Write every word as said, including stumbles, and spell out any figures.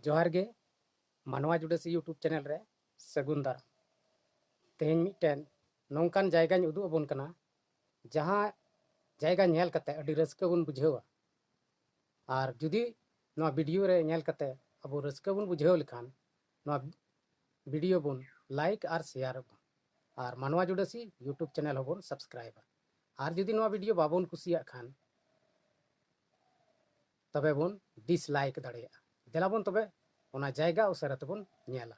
ᱡᱚᱦᱟᱨ ᱜᱮ, ᱢᱟᱱᱣᱟ ᱡᱩᱰᱟᱹᱥᱤ YouTube ᱪᱮᱱᱮᱞ ᱨᱮ ᱥᱟᱹᱜᱩᱱ ᱫᱟᱨᱟᱢ᱾ ᱛᱮᱦᱮᱧ ᱢᱤᱫᱴᱮᱱ ᱱᱚᱝᱠᱟᱱ ᱡᱟᱭᱜᱟᱧ ᱩᱫᱩᱜ ᱟᱵᱚᱱ ᱠᱟᱱᱟ, ᱡᱟᱦᱟᱸ ᱡᱟᱭᱜᱟ ᱧᱮᱞ ᱠᱟᱛᱮ ᱟᱹᱰᱤ ᱨᱟᱹᱥᱠᱟᱹ ᱵᱚᱱ ᱵᱩᱡᱷᱟᱹᱣᱟ᱾ ᱟᱨ ᱡᱩᱫᱤ ᱱᱚᱣᱟ ᱵᱷᱤᱰᱤᱭᱳ ᱨᱮ ᱧᱮᱞ ᱠᱟᱛᱮ ᱟᱵᱚ ᱨᱟᱹᱥᱠᱟᱹ ᱵᱚᱱ ᱵᱩᱡᱷᱟᱹᱣ ᱞᱮᱠᱷᱟᱱ, ᱱᱚᱣᱟ ᱵᱷᱤᱰᱤᱭᱳ ᱵᱚᱱ ᱞᱟᱭᱤᱠ ᱟᱨ ᱥᱮᱭᱟᱨ ᱟᱵᱚᱱ᱾ ᱟᱨ ᱢᱟᱱᱣᱟ ᱡᱩᱰᱟᱹᱥᱤ YouTube ᱪᱮᱱᱮᱞ ᱦᱚᱸᱵᱚᱱ ᱥᱟᱵᱥᱠᱨᱟᱭᱤᱵᱟ᱾ ᱟᱨ ᱡᱩᱫᱤ ᱱᱚᱣᱟ ᱵᱷᱤᱰᱤᱭᱳ ᱵᱟᱵᱚᱱ ᱠᱩᱥᱤᱭᱟᱜ ᱠᱷᱟᱱ, ᱛᱚᱵᱮ ᱵᱚᱱ ᱰᱤᱥᱞᱟᱭᱤᱠ ᱫᱟᱲᱮᱭᱟᱜᱼᱟ᱾ ᱫᱮᱞᱟ ᱵᱚᱱ ᱛᱚᱵᱮ ᱚᱱᱟ ᱡᱟᱭᱜᱟ ᱩᱥᱟᱹᱨᱟ ᱛᱮᱵᱚᱱ ᱧᱮᱞᱟ᱾